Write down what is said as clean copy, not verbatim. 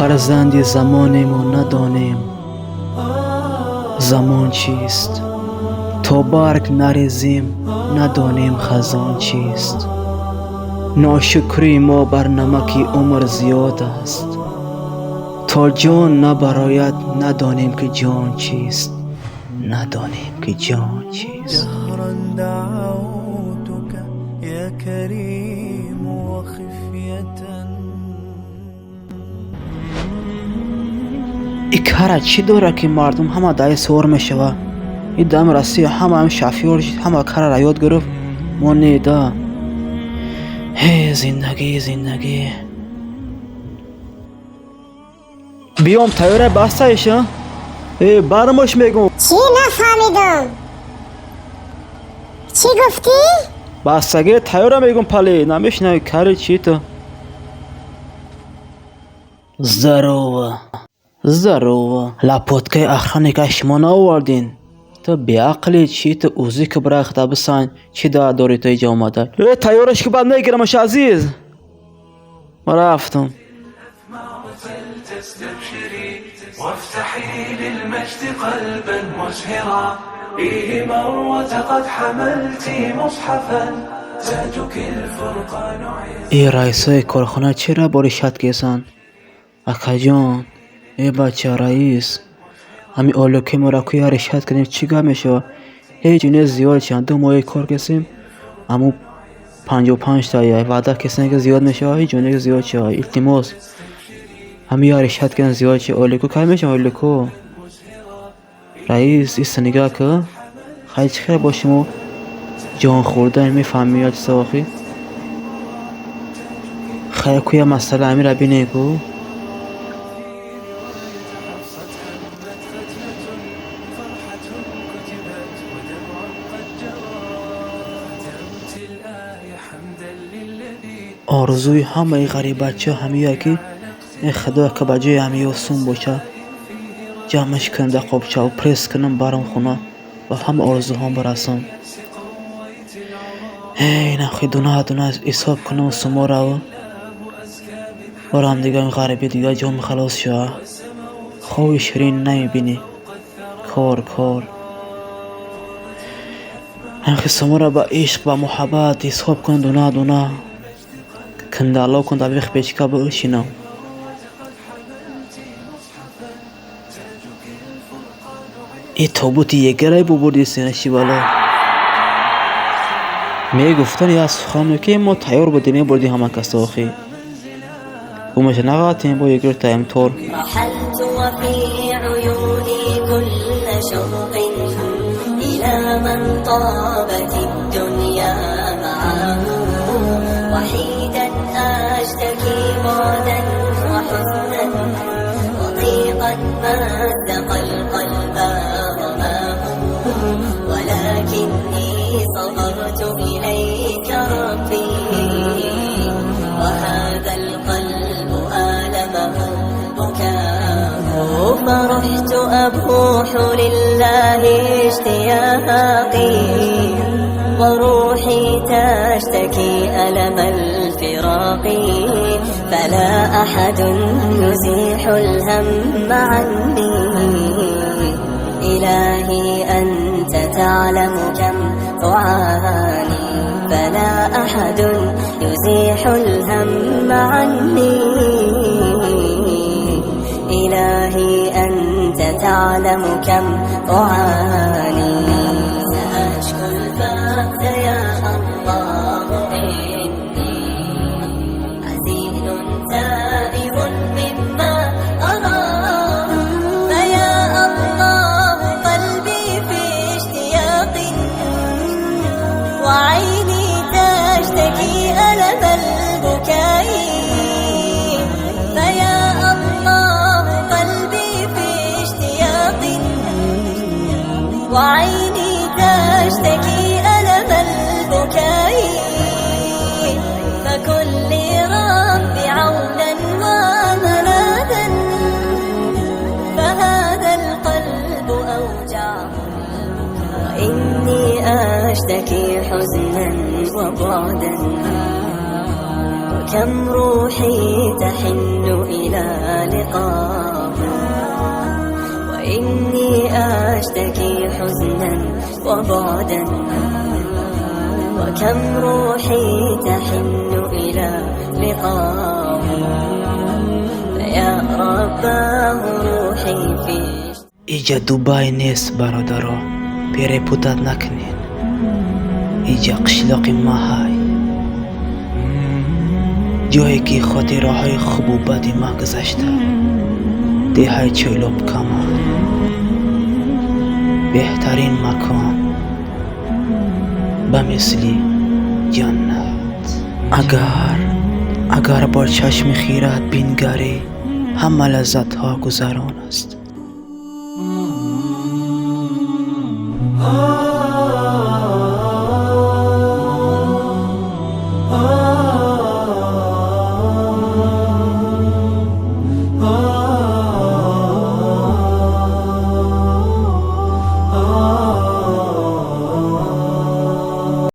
Фарзанди замонему надонем замон чист, то барг нарезем, надонем хазон чист. Ношукрии мо бар намаки умр зиёд аст, то ҷон набарояд, надонем ки ҷон чист, надонем ки ҷон чист. جهرا دعوتك يا كريم وخفية. И кара чӣ дорад, ки мардум ҳама даи сор мешава? И дами Россия ҳама ам шофёр ҳама карара ёд гирифт, мо не да. Ҳе, зиндагӣ, зиндагӣ. Биём, тайёра бастаиша? Э, бармош мегум. Чӣ, нафаҳмидам, чӣ гуфтӣ? Бастагии тайёра мегум, пале намешнави, кари чӣ ту? Здорово, здорово. Лопаткаи охранника шумо наовардин? Ту беақлӣ чӣ ту? Узӣ ки брахта бисань, чӣ даъ дорӣ ту иҷа омада? Э, тайёраш ки баъд мегирамаш, азиз. Ма рафтам. تستبشري وافتحي للمجد قلبا مزهرا فيه مروة قد حملت مصحفا تاجك الفرقان عز. Э, раисои корхона чера бори шат кесанд? Акаҷон, э, бача, раис, ҳами олуки моро куя решат кунем, чӣ гап мешавад? Ҳеҷ не, зиёд чанд ду моҳи кор кесем, аму 55 тая ваъда кесем, ки зиёд мешавад, ҳеҷ не зиёд шавад. Илтимос, ҳами я решат кунем, зиёд шавад. Олику кай мешавад, олику? Раис, иста нигаҳ ку, хай чӣ хел бо шумо ҷон хӯрдан мефаҳмӣ я чиза охи? Хай куя масъала ҳамира бинем ку. فرحة كتبت ودمع قد جرى ختمت الآية حمدا للذي Орзуи ҳамаи ғариббача ҳамия, ки э худоя, ка ба ҷои ҳами осон боша, ҷамъаш кунам дар қобчаву пресс кунам, барам хона, ба ҳама орзуҳом барасам. Э, инам хи дуна дуна ҳисоб кунам сумораву барам, дига ғарибӣ дига ҷон халос шава. Хоби ширин намебинӣ, кор, кор. Ҳамхи сумора ба ишқ, ба муҳаббат ҳисоб кун, дуна дуна кандало кун, дар вих печка бишинам. И тобути егерай бубурди синаши бало. Мегуфтан як сухане, ки мо тайёр будем, мебурдем ҳама касо охи. Гумаша нағатем бо егер таем тор. رحلت وفي عيوني كل شوق إلى من طابت الدنيا معه، وحيدا أشتكي بعدا وحزنا وضيقا مزق القلب رماه، ولكني صبرت إليك ربي، وهذا القلب آلمه بكاه، فرحت أبوح لله اشتياقي، وروحي تشتكي ألم الفراق، فلا أحد يزيح الهم عني، إلهي أنت تعلم كم أعاني، فلا أحد يزيح الهم عني، إلهي أنت تعلم كم أعاني. سأشكو الفقد يا الله إني حزين تائه مما أرى، فيا الله قلبي في اشتياق، وعيني تشتكي ألم البكاء، فيا الله قلبي في اشتياق، وعيني تشتكي ألم البكاء، فكن لي رب عونا وملاذا، فهذا القلب أوجعه البكاء، وإني أشتكي حزنا وبعدا. وكم روحي تحن إلى لقاه، وإني أشتكي حزنا وبعدا، وكم روحي تحن إلى لقاه، فيا رباه روحي في Иҷа Дубай нест, бародаро, перепутать накунед. Иҷа қишлоқи маҳай, ҷое ки хотираҳои хубу бади ман гузашта, деҳаи Чӯлоб Камол, беҳтарин макон, ба мисли ҷаннат. Агар бо чашми хирад бингарӣ, ҳама лаззатҳо гузарон аст.